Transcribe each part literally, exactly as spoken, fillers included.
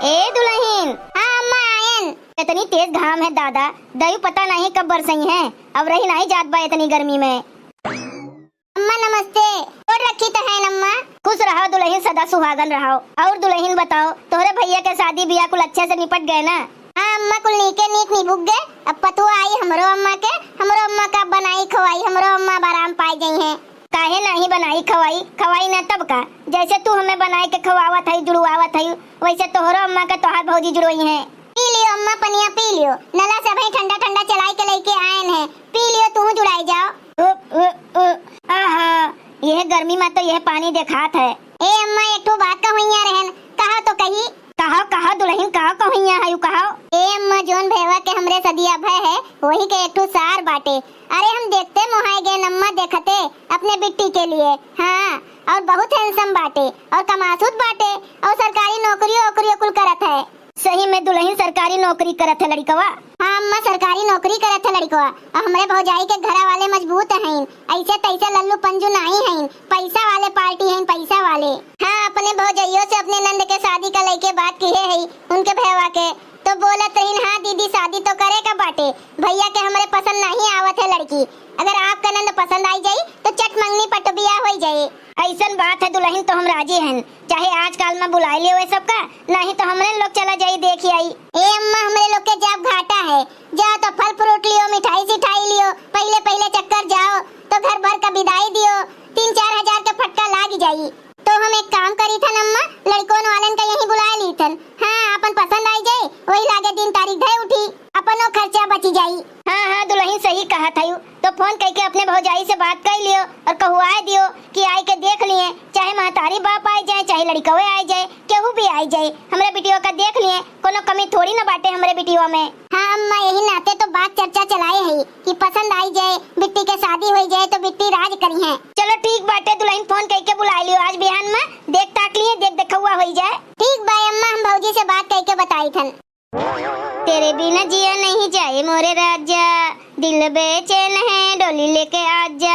ए दुलहिन। हाँ अम्मा, आयन। इतनी तेज घाम है दादा, दयू पता नहीं कब बरसई है। अब रही नहीं जात बा इतनी गर्मी में। अम्मा नमस्ते। गोड़ रखी त है अम्मा। खुश रहो दुलहिन, सदा सुहागन रहो। और दुलहिन बताओ, तोहरे भैया के शादी बियाह कुल अच्छे से निपट गए ना? हाँ अम्मा, कुल नीके नीक निबुक गए। अब पतोह आई हमरो अम्मा के, हमरो अम्मा का बनाई खवाई, हमरो अम्मा अब आराम पाए गई हैं। काहे नाही बनाई खवाई, खवाई ना तब का। जैसे तू हमें बनाई के खवावत है, जुड़वावत है, वैसे तोहरो अम्मा के तोहार भौजी जुड़वई हैं। पी लियो अम्मा, पनिया पी लियो। नला से अबहीं ठंडा ठंडा चलाई के लेके आयन है, पी लियो, तू जुड़ाई जाओ। उ, उ, उ, आहा, यह गर्मी में तो यह पानी देखात है। ए अम्मा, एक ठो बात कहुइया रहन, कहा तो कही। कहो, कहो दुलहिन, कहो कहुइया है, कहो। ए अम्मा, जोन भैया के हमरे सदिया भय है, वही के एक ठो सार बाटे। अरे हम देखते मोहाए गए अम्मा देखते अपने बिट्टी के लिए। हाँ, और बहुत handsome बाटे और कमासुत बाटे और सरकारी नौकरी ओकरी कुल करत है। सही में दुलहिन सरकारी नौकरी करत है लड़िकवा? हाँ अम्मा, सरकारी नौकरी करत है लड़िकवा। और हमरे भौजाई के घरा वाले मजबूत हईन, ऐसे तैसे लल्लू पंजू नाही हईन, पैसा वाले पार्टी हईन, पैसा वाले। हाँ, अपने भौजइयो से अपने नंद के शादी का लेके बात किहे हई उनके भैया के, तो बोलत रहीन, हाँ दीदी, शादी तो करे का बाटे, भैया के हमरे पसंद नाही आवत है लड़की, अगर आपका नंद पसंद आई जाई तो चट मंगनी पट बियाह होई जाई। ऐसन बात है दुलहिन, तो हम राजी हन, चाहे आजकल में बुलाई लियो ये सबका, नहीं तो हमरे लोग चला जाई देखी आई। ए अम्मा, हमरे लोग के जब घाटा है, जाओ तो फल फ्रूट लियो, मिठाई सिठाई लियो, पहिले पहिले चक्कर जाओ तो घर भर का बिदाई दियो, तीन चार हजार के फटका लाग जाई। तो हम एक काम करी थन अम्मा, लड़कोन वालन का यहीं बुलाए ली थन। हाँ, अपन पसंद आई जाए, वही लागे दिन तारीख धए उठी, अपनो खर्चा बची जाई। हाँ, हाँ, दुलहिन सही कहत हयू। तो फोन कइके अपने भौजाई से बात कइ लियो और कहुआए दियो कि आइके देख लिए, चाहे महतारी बाप आइ जाए, चाहे लड़िकवे आइ जाए, केहू भी आइ जाए, हमरे बिटियो का देख लिए, कोनो कमी थोड़ी न बाटे हमरे बिटियो में। हाँ अम्मा, यही नाते तो बात चर्चा चलाए हई कि पसंद आइ जाए, बिट्टी के शादी होइ जाए तो बिट्टी राज करिहैं। चलो ठीक बाटे, दुलहिन फोन कइके बुलाइ लियो आज बिहान में, देख ताक लिए, देख देखउआ होइ जाए। ठीक बा अम्मा, हम भौजी से बात कइके बताई थन। तेरे बिना जिया नहीं जाए मोरे राजा, दिल बेचैन है डोली लेके आजा,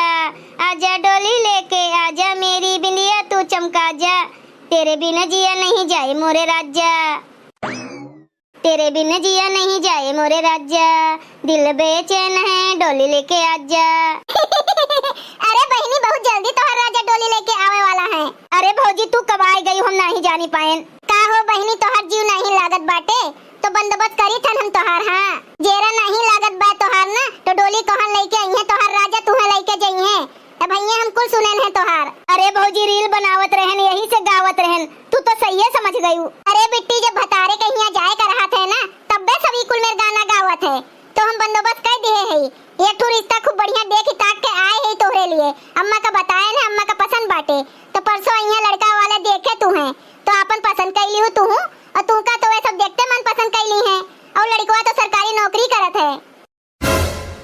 आजा डोली लेके आजा, मेरी बिंदिया तू चमका जा, तेरे बिना जिया नहीं जाए मोरे राजा, तेरे बिना जिया नहीं जाए मोरे राजा, दिल बेचैन है डोली लेके आजा। अरे बहिनी, बहुत जल्दी तोहार राजा डोली लेके आवे वाला है। अरे भौजी, तू कब आइ गई, हम नाही जानी पाएन। का हो बहिनी, तोहार जीव नाही लागत बाटे? तो बंदोबस्त करी थन हम तोहार, हाँ। जेरा नाही लागत बा तोहार ना, तो डोली कहाँ लेके अइहैं तोहार राजा, तुहे लेके जइहैं। ए भइया, हम कुल सुनेन है तोहार। अरे भौजी, reel बनावत रहन, यही से गावत रहन, तू तो सहिए समझ गयू। अरे बिट्टी, जब भतारे कहिया जाए का रहत है ना, तब्बे सभी कुल मेर गाना गावत है। तो हम बंदोबस्त कइ दिहे हई। एक ठो रिश्ता खूब बढ़िया देखि ताक के आए हई तोहरे लिए। अम्मा का बताएन है, अम्मा का पसंद बाटे। तो परसों अइहैं लड़का वाले देखे तुहे, तो आपन पसंद कइ लिहू तुहू, और तुहका तो वे सब देखते मन पसंद कइ लिहैं। और लड़कवा तो सरकारी नौकरी करत है।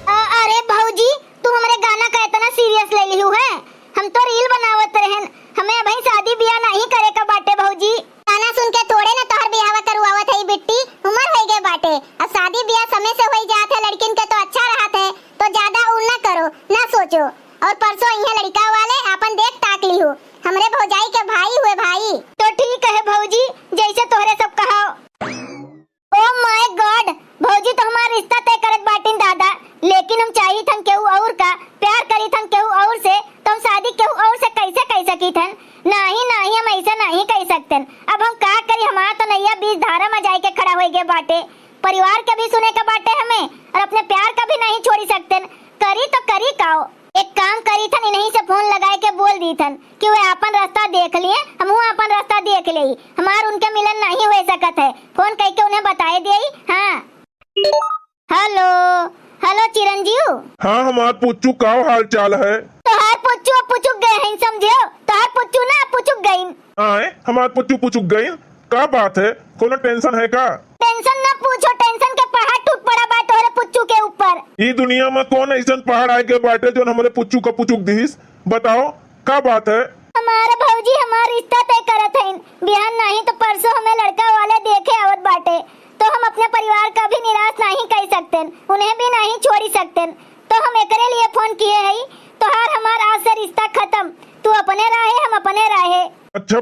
अ-, अरे भौजी, तू हमरे गाना का इतना serious ले लिहू है? हम तो reel बनावत रहन, हमें अबहीं शादी बियाह नहीं करे का बाटे भौजी। गाना सुन के थोड़े न तोहर बियाह करवावत है बिट्टी, उमर होइ गए बाटे। अब शादी बियाह समय से होइ जात है, लड़किन के तो अच्छा रहत है, तो ज्यादा उ ना करो, ना सोचो। और परसों अइहैं लड़का वाले, आपन देख ताक लिहू, हमरे भौजाई के भाई हुए भाई। तो ठीक है भौजी, जैसे तोहरे सब कहो। Oh my God, भौजी तो हमार रिश्ता तय करत बाटिन दादा, लेकिन हम चाहित हन केहू और का, प्यार करीत हन केहू और से, तो हम शादी केहू और से कैसे कइ सकीत हन? नाही, नाही, हम ऐसे नाही कइ सकतेन। अब हम का करी, हमार तो नैया बीच धारा में जाइके खड़ा होइ गए बाटे। परिवार के भी सुने के बाटे हमें, और अपने प्यार का भी नाही छोड़ी सकतेन। करी तो करी काओ? एक काम करी थन, इन्हीं से फोन लगाए के बोल दी थन कि वे आपन रास्ता देख लिए, हमहू आपन रास्ता देख लेई। हमार उनके मिलन नहीं हो सकत है, फोन कइके उन्हें बताए देई। हाँ, हेलो, हेलो चिरंजीव। हाँ, हमार पुच्चू, का हाल चाल है? तोहार पुच्चू अब पुचुक गए हैं, समझियो, तोहार पुच्चू ना पुचुक गईन। आए, हमार पुच्चू पुचुक गईन? का बात है, कोनो tension है का? Tension न पूछो, tension के पहाड़ टूट पड़ा बा तोहरे पुच्चू के ऊपर। ई दुनिया में कौन ऐसन पहाड़ आए के बाटे जोन हमरे पुच्चू का पुचुक दिहिस? बताओ, का बात है? हमारे भौजी हमार रिश्ता तय करत हईन, बिहान नहीं तो परसों हमें लड़का वाले देखे आवत बाटे, तो हम अपने परिवार का भी निराश नहीं कर सकतेन, उन्हें भी नहीं छोड़ी सकतेन। तो हम एकरे लिए फोन किए हई, तोहार हमार आज से रिश्ता खत्म, तू अपने राहे, हम अपने राहे। अच्छा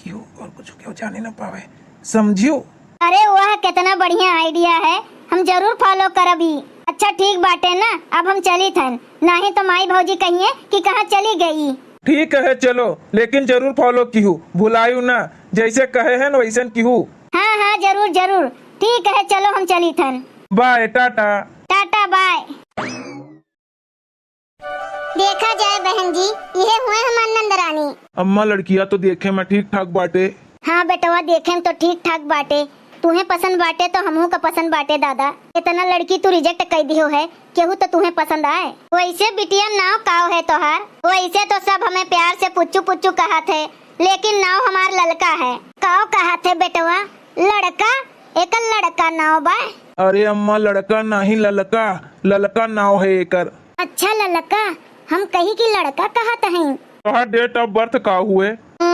किहू और कुछ केहू जाने न पावे, समझियो? अरे वाह, कितना बढ़िया idea है, हम जरूर follow करब ई। अच्छा ठीक बाटे ना, अब हम चलित हन, नाहीं तो माई भौजी कहिए कि कहाँ चली गई। ठीक है चलो, लेकिन जरूर follow किहू, भुलायू ना, जैसे कहे हैं वैसन किहू। हाँ हाँ, जरूर जरूर, ठीक है चलो हम चलित हन। Bye, टाटा। टाटा bye। देखा जाए बहन जी, इहे हुए हमार नंद रानी। अम्मा, लड़किया तो देखे में ठीक ठाक बाटे। हाँ बेटवा, देखे में तो ठीक ठाक बाटे। तुहे पसंद बाटे तो हमहू का पसंद बाटे दादा। इतना लड़की तू reject कई दिहो है, केहू तो तुहे पसंद आए। वैसे बिटिया नाव काव है तोहार? वैसे तो सब हमें प्यार से पुच्चू पुच्चू कहत है, लेकिन नाव हमार ललका है। काव कहत है बेटवा? लड़का? एकर लड़का नाव बा? अरे अम्मा, लड़का नाहीं, ललका, ललका नाव है एकर। अच्छा ललका, हम कही कि लड़का कहत हईं। तोहार date of birth का हुए? अ,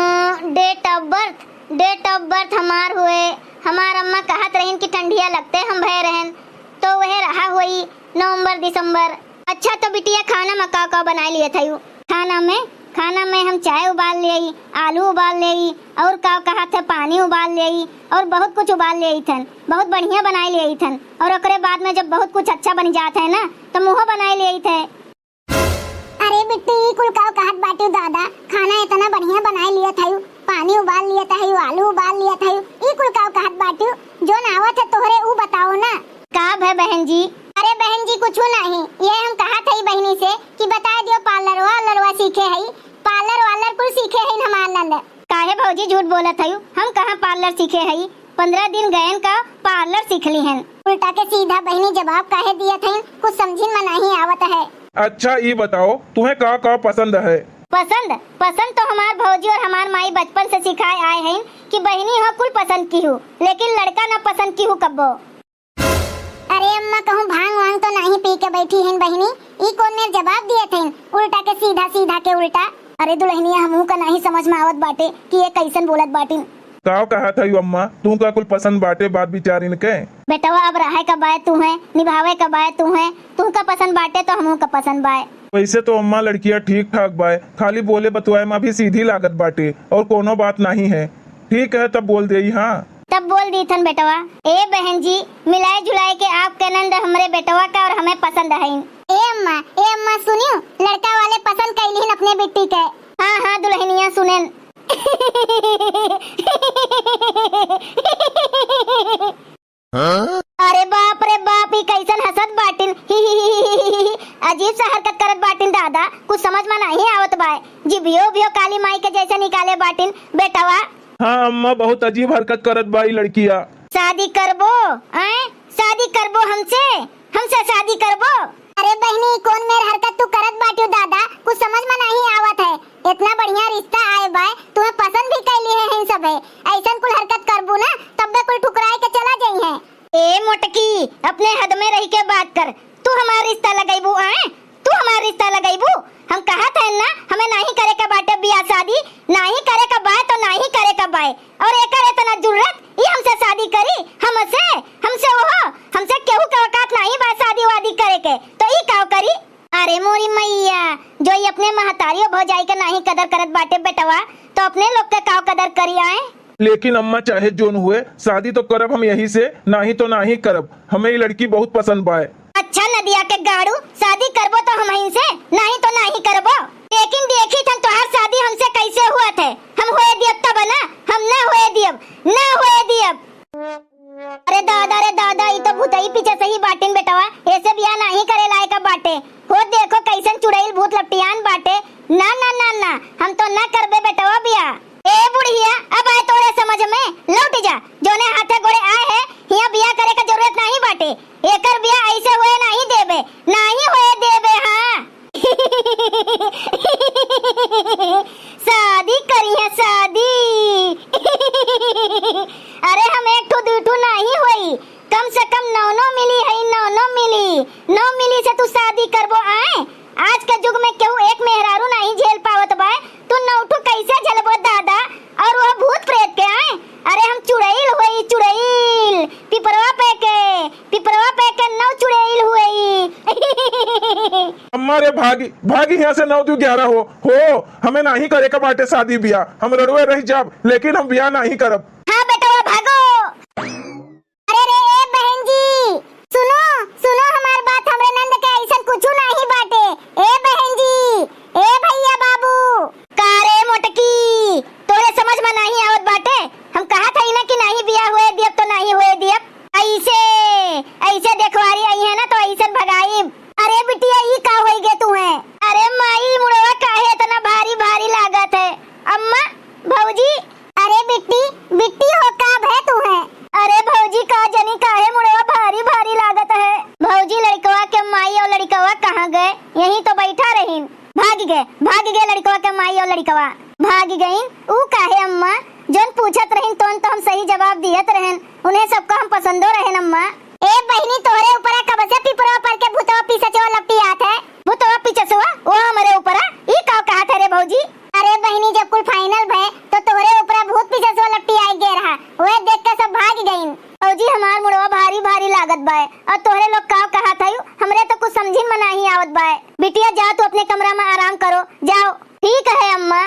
date of birth, date of birth हमार हुए, हमार अम्मा कहत रहिन कि ठंडिया लगते हम भय रहन, तो वह रहा हुई नवंबर दिसंबर। अच्छा तो बिटिया, खाना में का का बनाए लिए थयू? खाना में, खाना में हम चाय उबाल लेई, आलू उबाल लेई, और का कहत है पानी उबाल लेई, और बहुत कुछ उबाल लेई थन, बहुत बढ़िया बनाए लेई थन। और ओकरे बाद में जब बहुत कुछ अच्छा बन जात है ना, तो मुँहो बनाए लेई थे। अरे बिट्टू, ई कुल का कहत बाटू दादा? खाना इतना बढ़िया बनाए लिया थयू, पानी उबाल लिया थयू, आलू उबाल लिया थयू, ई कुल का कहत बाटू? जोन आवत है तोहरे ऊ बताओ ना। का भय बहन जी? अरे बहन जी कुछ नहीं, ये हम कहत हई बहिनी से कि बताए दियो parlour वार्लरवा सीखे हई, parlour वार्लर कुल सीखे हई हमार नंद। काहे भौजी झूठ बोलत हयू? हम कहाँ parlour सीखे हई? पन्द्रह दिन गयन का parlour सीख लिहन। उल्टा के सीधा बहिनी जवाब काहे दियत हईन? कुछ समझिन में नहीं आवत है। अच्छा ई बताओ, तुहे का का पसंद है? पसंद? पसंद तो हमार भौजी और हमार माई बचपन से सिखाए आए हईन कि बहिनी हो कुल पसंद किहू, लेकिन लड़का ना पसंद किहू कब्बो। अरे अम्मा, कहूँ भांग वांग तो नहीं पी के बैठी हईन बहिनी? ई कौन मेर जवाब दियत हईन, उल्टा के सीधा, सीधा के उल्टा। अरे दुल्हनिया, हमहू का नहीं समझ में आवत बाटे कि ये कैसन बोलत बाटिन। का कहत हई अम्मा, तू का कुल पसंद बाटे बात विचार इनके? बेटवा, अब रहे का बाय तू है, निभावे का बाय तू है, तू का पसंद बाटे तो हमहू का पसंद बाय। वैसे तो अम्मा लड़किया ठीक ठाक बाय, खाली बोले बतुआए में भी सीधी लागत बाटे और कोनो बात नहीं है। ठीक है, तब बोल देई, हाँ। तब बोल दीथन बेटवा। ए बहन जी, मिलाए जुलाए के आपके नंद हमरे बेटवा का और हमें पसंद हईन। ए अम्मा, ए अम्मा सुनियो, लड़का वाले पसंद कैलिहन अपने बिट्टी के। हाँ हाँ दुल्हनिया सुनेन। अरे बाप रे बाप, ई कैसन हंसत बाटिन। अजीब सा हरकत करत बाटिन दादा, कुछ समझ में नहीं आवत बाय। जिभियो उभियो काली माई के जैसे निकाले बाटिन बेटवा। हाँ अम्मा, बहुत अजीब हरकत करत बा ई लड़किया। शादी करबो, आय? शादी करबो हमसे? हमसे शादी करबो? अरे बहिनी, कौन मेर हरकत तू करत बाटू दादा? कुछ समझ में नहीं आवत है। इतना बढ़िया रिश्ता आए बाय, तुम्हें पसंद भी कैली है इन सब है। ऐसन कुल हरकत करबू ना, तब्बे कुल ठुकराए के चला जाई है। ए मोटकी, अपने हद में रही के बात कर। तू हमार रिश्ता लगैबू, आए? तू हमार रिश्ता लगैबू? हम कहत हन ना, हमें नाही करे के बाटे बियाह शादी, नाही करे के बाय तो नाही करे के बाय। और एकर इतना जुर्रत, ई हमसे शादी करी? हमसे? हमसे ओहो? हमसे केहू के औकात नाही बा शादी वादी करे के, तो ई का करी? अरे मोरी मैया, जो ई अपने महतारी अउ भौजाई के नाहीं कदर करत बाटे बेटवा, तो अपने लोग के काव कदर करी आए? लेकिन अम्मा, चाहे जोन हुए, शादी तो करब हम यही से, नाहीं तो नाहीं करब। हमें ई लड़की बहुत पसंद बाय। अच्छा नदिया के गाड़ू, शादी करबो तो हमहिन से, नाहीं तो नाहीं करबो। लेकिन देखी थन तोहार शादी हमसे कैसे हुअत है। हम होए दियब तब ना, हम ना होए दियब, ना होए दियब। अरे दादा रे दादा, ई तो भूतई पीछे से ही बाटिन बेटवा, ऐसे बियाह नाहीं करे लायक बाटे। हो देखो कैसन चुड़ैल भूत लपटियान बाटे। ना ना ना ना, हम तो ना करबे बेटवा बियाह। ए बुढ़िया, अब आए तोरे समझ में, लौट जा। जोने हाथे गोड़े आए है, हियाँ बियाह करे का जरूरत नाहीं बाटे। एकर बियाह ऐसे होए नाहीं देबे, नाहीं होए देबे, हाँ। शादी करी है, शादी। अरे हम एक ठो दू ठो नाहीं होई, कम से कम नौ नौ मिली है, नौ नौ मिली। नौ मिली से तू शादी करबो आए? आज के जुग में केहू एक मेहरारू नाहीं झेल पावत बाय, तू नौ ठो कैसे झेलबो दादा? और वह भूत प्रेत के आए? अरे हम चुड़ैल होई, चुड़ैल, पिपरवा पे के, पिपरवा पे के नौ चुड़ैल होई। अम्मा रे भागी, भागी यहाँ से, नौ दू ग्यारह हो, हो, हमें नाहीं करे का बाटे शादी बियाह, हम रड़ुए रह जाब, लेकिन हम बियाह नाहीं करब। हाँ बेटवा भागो। अरे रे ए बहन जी, सुनो, सुनो हमार बात, हमरे नंद के ऐसन कुछु नाहीं बाटे। ए बहन जी, ए भैया बाबू। का रे मोटकी, तोरे समझ में नाहीं आवत बाटे? हम कहत हई ना कि नाहीं बियाह होए दियब तो नाहीं होए दियब। ऐसे, ऐसे देखवारी आई है ना तो ऐसन भगाइब। अरे बिटिया, ई का होई गे तुहे? अरे माई, मुड़वा काहे इतना भारी भारी लागत है? अम्मा, भौजी, अरे बिट्टी, बिट्टी हो, का भय तुहे? अरे भौजी, का जनी काहे मुड़वा भारी भारी लागत है। भौजी, लड़कवा के माई और लड़कवा कहाँ गए? यहीं तो बैठा रहीन। भाग गए, भाग गए लड़कवा के माई और लड़कवा। भाग गईन? ऊ काहे अम्मा? जौन पूछत रहीन तौन तो हम सही जवाब दियत रहेन। उन्हें सबका हम पसंदो रहेन अम्मा। ए बहिनी, तोहरे ऊपरा कब से पिपरवा पर के भूतवा पिसचवा लपटियात है? भूतवा पिसचवा? वो हमरे ऊपरा? ई का कहत है रे भौजी? अरे बहिनी, जब कुल final भय, तो तोहरे ऊपरा भूत पिसचवा लपटियाए गे रहा, वह देख के सब भाग गईन। भौजी, हमार मुड़वा भारी भारी लागत बाय, और तोहरे लोग का कहत हयू, हमरे तो कुछ समझिन में नाहीं आवत बाय। बिटिया, जाओ तू अपने कमरा में आराम करो, जाओ। ठीक है अम्मा।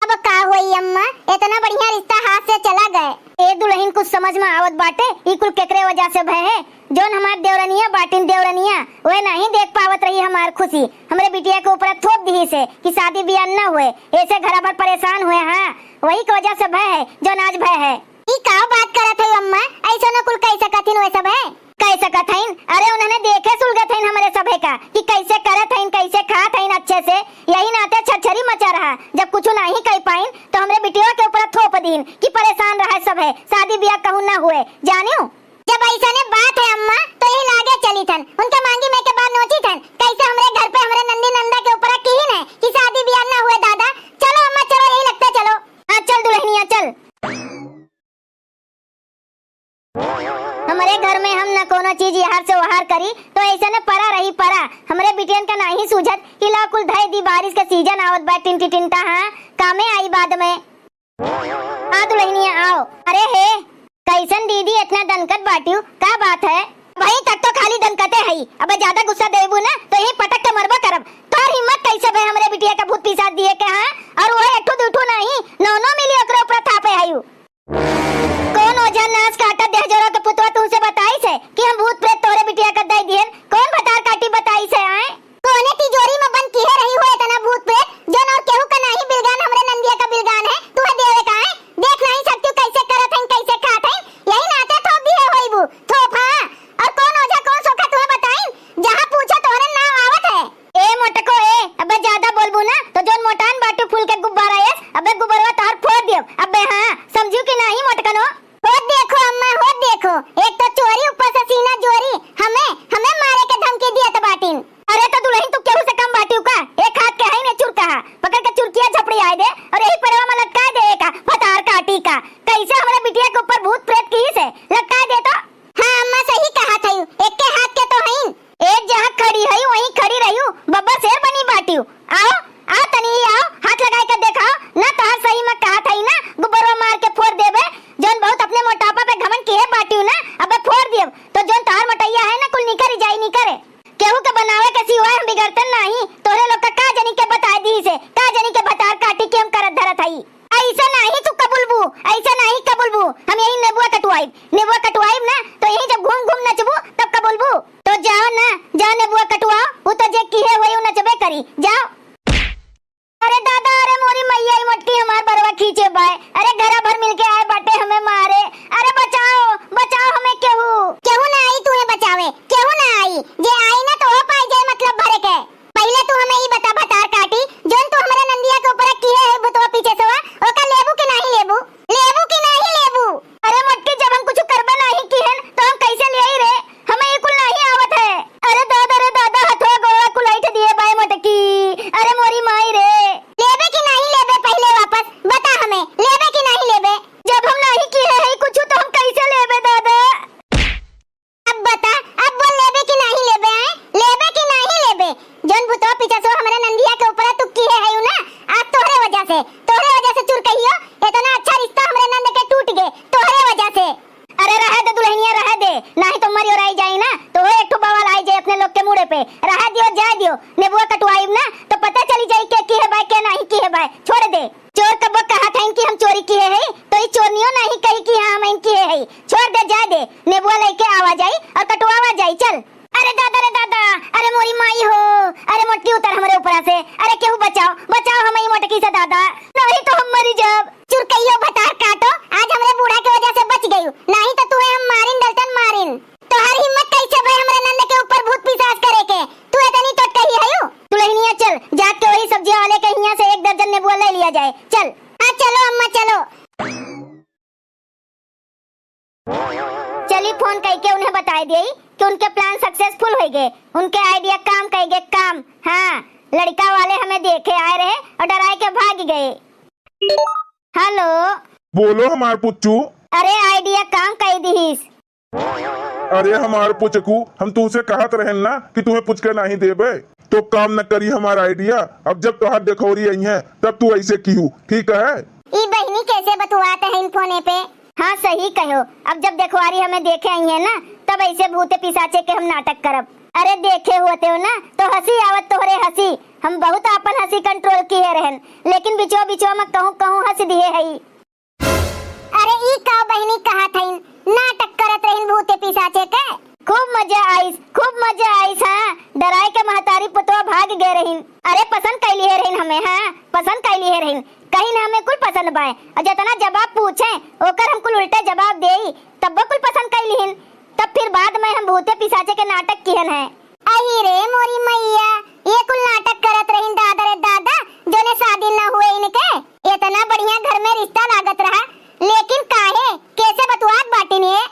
अब का होई अम्मा, इतना बढ़िया रिश्ता हाथ से चला गए। ए दुल्हन, कुछ समझ में आवत बाटे? ई कुल केकरे वजह से भय है? जौन हमार देवरनिया बाटिन, देवरनिया, वह नाहीं देख पावत रही हमार खुशी, हमरे बिटिया के ऊपर थोप दिहिस है कि शादी बियाह न हुए, ऐसे घरा भर परेशान हुए। हाँ, वही के वजह से भय है, जौन आज भय है। ई का बात करत है अम्मा? ऐसनो कुल कह सकत हिन वह सब है? कह सकत हईन? अरे उन्हने देखे सुलगत हईन हमरे सभे का कि कैसे करत हईन, कैसे खात हईन अच्छे से। यही नाते छरछरी मचा रहा। जब कुछ नाहीं कह पाइन तो हमरे बिटिया के ऊपर थोप दीन कि परेशान रहा सब है, शादी बियाह कहूँ ना हुए। जानियो? जब ऐसने बात है अम्मा, तो यही लागे चली थन, उनके मांगी में के बार नोची थन, कैसे हमरे घर पे हमरे नंदी नंदा के ऊपर किहिन है कि शादी बियाह ना हुए दादा। चलो अम्मा, चलो यही लगते चलो। हाँ, चल दुल्हनिया, चल। हमरे घर में हम न कोनो चीज यहार से वहार करी, तो ऐसे न परा रही परा। हमरे बिटियन का नाहीं सूझत कि ला कुल धई दी, बारिश के सीजन आवत बा, टिंटी टिंटा, हाँ, कामे आई बाद में। आ दुल्हनिया, आओ। अरे हे, कैसन दीदी इतना दनकत बाटियो, का बात है? भाई तक तो खाली दनकते हई, अब ज्यादा गुस्सा देबू ना तो यही पटक के मरबा करब। तोर हिम्मत कैसे भे हमरे बिटिया का भूत पिसाच दिए के, हाँ? और वो एक ठो दू ठो नहीं, नौ नौ मिली ओकरे ऊपर थापे हयू। कौन ओझा नास काटा देहजोरा के पुतवा तुमसे बताइस है कि हम भूत प्रेत तोहरे बिटिया का दई दिहन? कौन भतार काटी बताइस है, आए? कौने तिजोरी में बंद किहे रही हो इतना भूत प्रेत, जौन और केहू का नाहीं बिलगान हमरे नंदिया का बिलगान है, तुहे देवे का है? देख नाहीं सकती हूँ कैसे करत हईन, कैसे खात हईन, यही नाते थोप दिहे होइबू, थोप, हाँ। और कौन ओझा कौन सोखा तुहे बताइन, जहाँ पूछो तोहरे नाम आवत है। ए मोटको ए, अब ज्यादा बोलबू ना तो जौन मोटान बाटू जाई के किहे बाय, के नाहीं किहे बाय, छोड़ दे। चोर कबो कहत हइन कि हम चोरी किहे हई, तो ई चोरनियो नाहीं कही कि हाँ, हम इन किहे हई। छोड़ दे, जाए दे, नेबुआ लइके आवा जाई और कटवावा जाई, चल। अरे दादा रे दादा, अरे मोरी माई हो, अरे मोटकी उतर हमरे ऊपरा से, अरे केहू बचाओ, बचाओ हम ई मोटकी से दादा, नहीं तो हम मरी जाब। चुरकइयो भतार काटो, आज हमरे बूढ़ा के वजह से बच गयू, नाहीं तो तुहे हम मारिन डलतन मारिन। तोहर हिम्मत कैसे भय हमरे नंद के ऊपर भूत पिशाच करे के? तू इतनी टोटकही हयू? दुल्हनिया चल, जाके वही सब्जिया वाले के हियां से एक दर्जन नेबुआ ले लिया जाए। चल। हाँ चलो अम्मा चलो। चली फोन कइके उन्हें बताए देई कि उनके plan successful होइ गए, उनके idea काम कइ गए काम। हाँ, लड़का वाले हमें देखे आए रहे और डराए के भाग गए। हेलो। बोलो हमार पुच्चू। अरे idea काम कइ दिहिस। अरे हमार पुचकू, हम तुहसे कहत रहेन ना कि तुहें पुचका नाहीं देबे, तो काम न करी हमार idea। अब जब तोहार देखौरी अइहें, तब तू ऐसे किहू, ठीक है? ई बहिनी कैसे बतुआत है इन फोने पे? हाँ सही कहो, अब जब देखवारी हमें देखे अइहें ना, तब ऐसे भूते पिशाचे के हम नाटक करब। अरे देखे होते हो ना, तो हंसी आवत तोहरे हंसी। हम बहुत आपन हंसी control किहे रहेन, लेकिन बिचवा बिचवा में कहूँ कहूँ हंस दिहे हई। अरे ई का बहिनी कहत हइन, नाटक करत रहिन भूते पिशाचे के। खूब मजा आइस, खूब मजा आइस, हाँ, डराए के महतारी पुतवा भाग गए रहिन। अरे पसंद कइ लिहे रहिन हमें, हाँ, पसंद कइ लिहे रहिन, कहिन हमें कुल पसंद बाय, और जितना जवाब पूछे ओकर हम कुल उल्टे जवाब देई, तब्बो कुल पसंद कइ लिहिन। तब फिर बाद में हम भूते पिशाचे के नाटक किहन है। अही रे मोरी मैया, ये कुल नाटक करत रहिन दादा रे दादा, जोने शादी न हुए इनके। इतना बढ़िया घर में रिश्ता लागत रहा, लेकिन काहे, कैसे बतुआत बाटिन ये?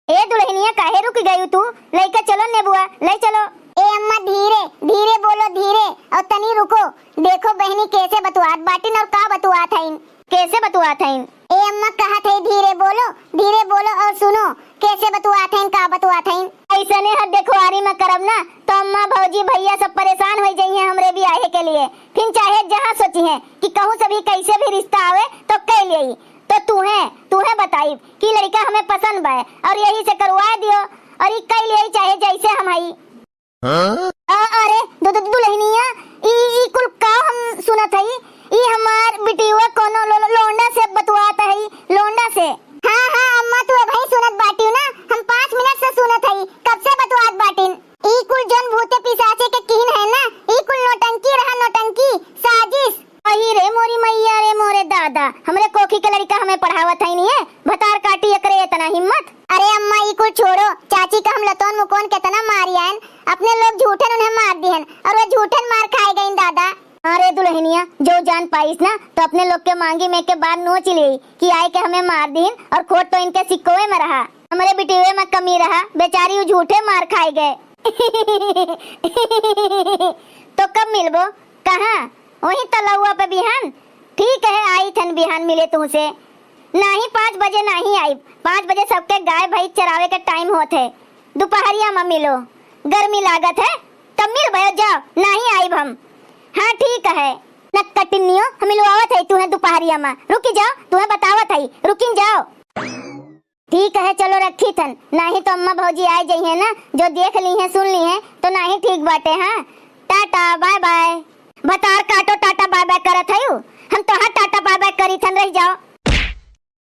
ए दुल्हनिया, काहे रुक गयू तू? लइके चलो नेबुआ, ले चलो। ए अम्मा, धीरे धीरे बोलो, धीरे, और तनी रुको। देखो बहिनी, कैसे बतुआत बाटिन और का बतुआत हइन। कैसे बतुआत हइन? ए अम्मा, कहत है धीरे बोलो, धीरे बोलो और सुनो, कैसे बतुआत हइन, का बतुआत हइन। ऐसने हर देखवारी में करब ना, तो अम्मा, भौजी, भैया सब परेशान होइ जइहें हमरे बियाहे के लिए। फिर चाहे जहाँ सोचिहें कि कहूँ से भी कैसे भी रिश्ता आवे तो कइ लेई। तो तुहें, तुहें बताइब कि लड़का हमें पसंद बा और यही से करवा दियो और ई कइ लेई चाहे जैसे हम हई। हाँ? अ-, अरे दु-, दु-, दुल्हनिया, ई, ई कुल का हम सुनत हई? ई हमार बिटिया कोनो लो-, लो-, लोंडा से बतुआत हई, लोंडा से। हाँ, हाँ, अम्मा, तू अबहीं सुनत बाटियो ना, हम पाँच मिनट से सुनत हई, कब से बतुआत बाटिन। ई कुल जौन भूते पिशाचे के किहिन है ना, ई कुल नौटंकी रहा, नौटंकी, साजिश। अही रे मोरी मैया रे मोरे दादा, हमरे कोखी के लड़िका हमें पढ़ावत हइन, भतार काटी एकरे इतना हिम्मत। अरे अम्मा, ई कुल छोड़ो, चाची का हम लतौन मुकौन कितना मारियान, अपने लोग झूठन उन्हें मार दिहन और वो झूठन मार खाए गईन दादा। अरे दुल्हनिया, जो जान पाइस ना तो अपने लोग के मांगी में के बार नोच लेई कि आए के हमें मार दिहिन और खोट तो इनके सिक्कोए में रहा, हमरे बिटिये में कमी रहा, बेचारी उ झूठे मार खाए गए। तो कब मिलबो? कहाँ? वहीं तलउआ पे बिहान? ठीक है, आइथन बिहान मिले तुहसे। नाहीं, पाँच बजे नाहीं आइब, पाँच बजे सबके गाय भैंस चरावे के time होत है, दुपहरिया में मिलो। गर्मी लागत है, तब मिल भयो, जाओ, नाहीं आइब हम। हाँ, ठीक है। नकटिनियो, हम मिलवावत है तुहें दुपहरिया में, रुकी जाओ, तुहें बतावत है, रुकिन जाओ। ठीक है, चलो रखी थन, नाहीं तो अम्मा भौजी आए जइहें ना, जो देख लीहें, सुन लीहें, तो नाहीं ठीक बाटे। हाँ, टाटा, bye bye। भतार काटो, टाटा bye bye करत हयू, हम तोहार टाटा bye bye करी थन, रह जाओ।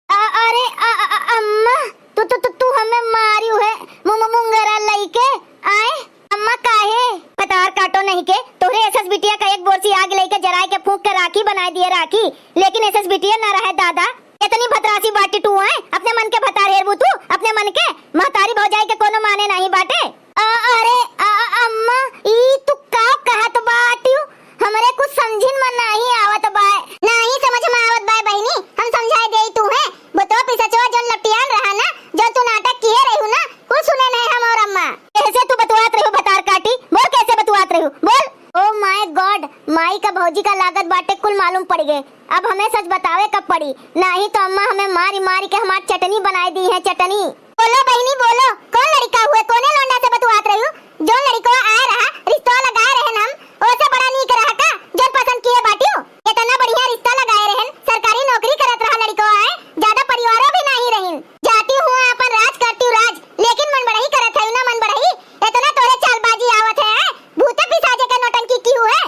अ-, अरे, अ-, अ-, अ-, अम्मा, तू, तू, तू, तू हमें मारियो है, मु-, मु-, मुंगरा लइके, आए, अम्मा काहे? भतार काटो नहीं के, तोहरे एसएस बिटिया का एक बोरसी आग लइके जराए के फूंक के राखी बनाए दिए राखी, लेकिन एसएस बिटिया ना रहे दादा। इतनी भतरासी बाटी तू है, अपने मन के भतार हेरबू तू, अपने मन के। महतारी भौजाई के कोनो माने नहीं बाटे। अ-, अरे, अ-, अ-, अम्मा, ई तू का कहत बाटियो? हमरे कुछ समझिन में नाहीं आवत बाय। नाहीं समझ में आवत बाय बहिनी, हम समझाए देई तू है। भूतवा पिसचवा जौन लपटियान रहा ना, जौन तू नाटक किहे रहू ना, कुल सुने नहीं हम और अम्मा। कैसे तू बतुआत रहू भतार काटी? बोल कैसे बतुआत रहू? बोल। Oh my God, माई का भौजी का लागत बाटे कुल मालूम पड़ गए। अब हमें सच बतावे का पड़ी, नाहीं तो अम्मा हमें मारी मारी के हमार चटनी बनाए दिहे, चटनी। बोलो बहिनी बोलो, कौन लड़िका हुए, कौने लौंडा से बतुआत रहू? जौन लड़िकवा आए रहा, रिश्तवा लगाए रहन हम, ओसे बड़ा नीक रहा का, जौन पसंद किहे बाटियो? इतना बढ़िया रिश्ता लगाए रहन, सरकारी नौकरी करत रहा लड़िकवा आए, ज्यादा परिवारो भी नाहीं रहिन। जाती हूँ अपन राज करती हूँ राज, लेकिन मन बढ़ई करत है ना मन बढ़ई, इतना तोरे चालबाजी आवत है, भूते पिसाजे के नौटंकी की हुए।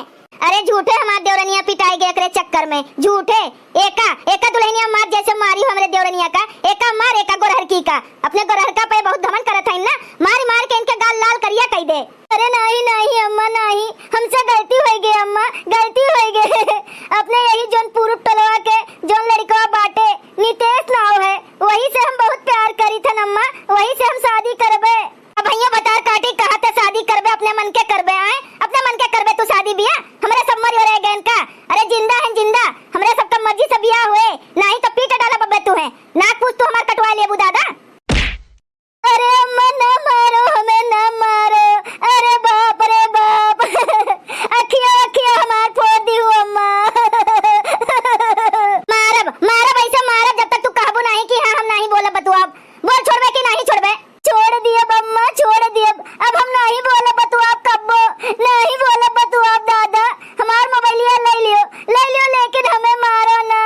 अरे झूठे हमार देवरनिया पिटाए गए एकरे चक्कर में, झूठे। एका, एका दुल्हनिया मार जैसे मारी हो हमरे देवरनिया का, एका मार, एका गोरहरकी का। अपने गोरहरका पे बहुत घमंड करत हइन ना, मार मार के इनके गाल लाल करिया कइ दे। अरे नाही, नाही अम्मा, नाही, हमसे गलती होइ गए अम्मा, गलती होइ गए। अपने यही जौन पूरब टोलवा के जौन लड़कवा बाटे, नितेश नाव है, वही से हम बहुत प्यार करी थन अम्मा, वही से हम शादी करबे। अब भैया बतार काटी, कहा ते शादी करबे, अपने मन के करबे, आए, अपने मन के करबे तू शादी बिया, हमरे सब मरियो रह गए का? अरे जिंदा है जिंदा, हमरे सबका मर्जी से बिया हुए, नाही तो पीट डाला बब्बे तू है, नाक पूछ तू हमार कटवा लेबू दादा। अरे अम्मा ना मारो, हमें ना मारो, अरे बाप रे बाप, अखिया अखिया हमार फोड़ दिहू अम्मा। मारब, मारब, ऐसे मारब जब तक तू कहबू नाही कि हाँ हम नाही बोलब बतुआब। बोल छोड़बे कि नाही छोड़बे? छोड़ दियब अम्मा, छोड़ दियब। अब हम नाही बोलब बतुआब कब्बो, नाही बोलब बतुआब दादा। हमार मोबाइलिया ले लियो, ले लियो, लेकिन हमें मारो ना।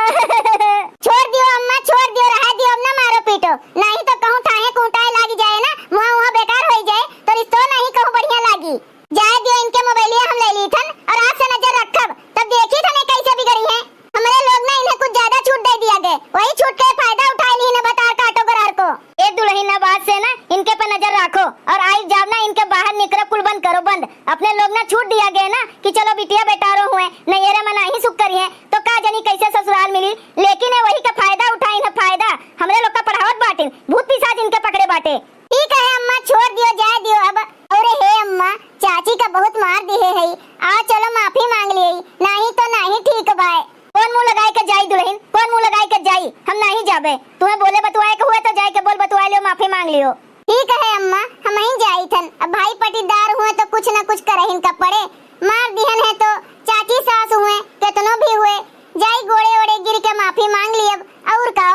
छोड़ दियो अम्मा, छोड़ दियो, रहा दियो, अब ना मारो पीटो, नाही तो कहूँ ठाहे कूटाए लाग जाए ना, मुँह वहाँ बेकार होइ जाए, तो रिश्तो नाही कहूँ बढ़िया लागी। जाए दियो, इनके मोबाइलिया हम ले ली थन और आज से नजर रखब, तब देखी थने कैसे बिगड़ी हैं। हमरे लोग ना इन्हें कुछ ज्यादा छूट दे दिया गए, वही छूट के फायदा उठाए ली न बतार काटो गोरार को। ए दुल्हन, अब आज से ना इनके पे नजर राखो और आई जाब ना इनके बाहर निकलो, कुल बंद करो बंद। अपने लोग ना छूट दिया गए ना कि चलो बिटिया बेटारो हुए, नैहरे में नाही सुख करी है, तो का जनी कैसे ससुराल मिली, लेकिन ये वही का फायदा उठाइन है, फायदा। हमरे लोग का पढ़ावत बाटिन, भूत पिशाच इनके पकड़े बाटे। ठीक है अम्मा, छोड़ दियो, जाए दियो अब। अरे हे अम्मा, चाची का बहुत मार दिहे है, आ चलो माफी मांग लिए, नाही तो नाही ठीक बाय। कौन मुँह लगाए के जाई दुल्हन, कौन मुँह लगाए के जाई? हम नाही जाबे, तुम्हें बोले बतुआए के हुए तो जाए के बोल बतुआ लियो, माफी मांग लियो। ठीक है अम्मा, हमहीं जाई थन। अब भाई पटीदार हुए तो कुछ न कुछ करहिन का पड़े। मार दिहन है तो चाची सास हुए, केतनो भी हुए, जाई गोड़े ओड़े गिर के माफी मांग ली अब, और का।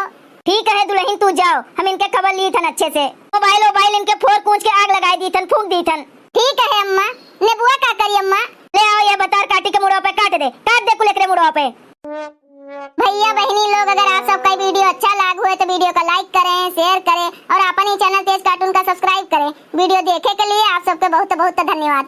ठीक है दुल्हन, तू जाओ, हम इनके खबर ली थन अच्छे से। मोबाइल वोबाइल इनके फोर कूच के आग लगाई दी थन, फूंक दी थन। ठीक है अम्मा। नेबुआ का करी अम्मा? ले आओ, ये बतार काटी के मुड़वा पे काट दे, काट दे कुल एकरे मुड़वा पे। भैया बहिनी लोग, अगर आप सबका वीडियो अच्छा लाग हुए तो वीडियो का like करें, share करें और अपन ही channel तेज cartoon का subscribe करें। वीडियो देखे के लिए आप सबके बहुत बहुत धन्यवाद।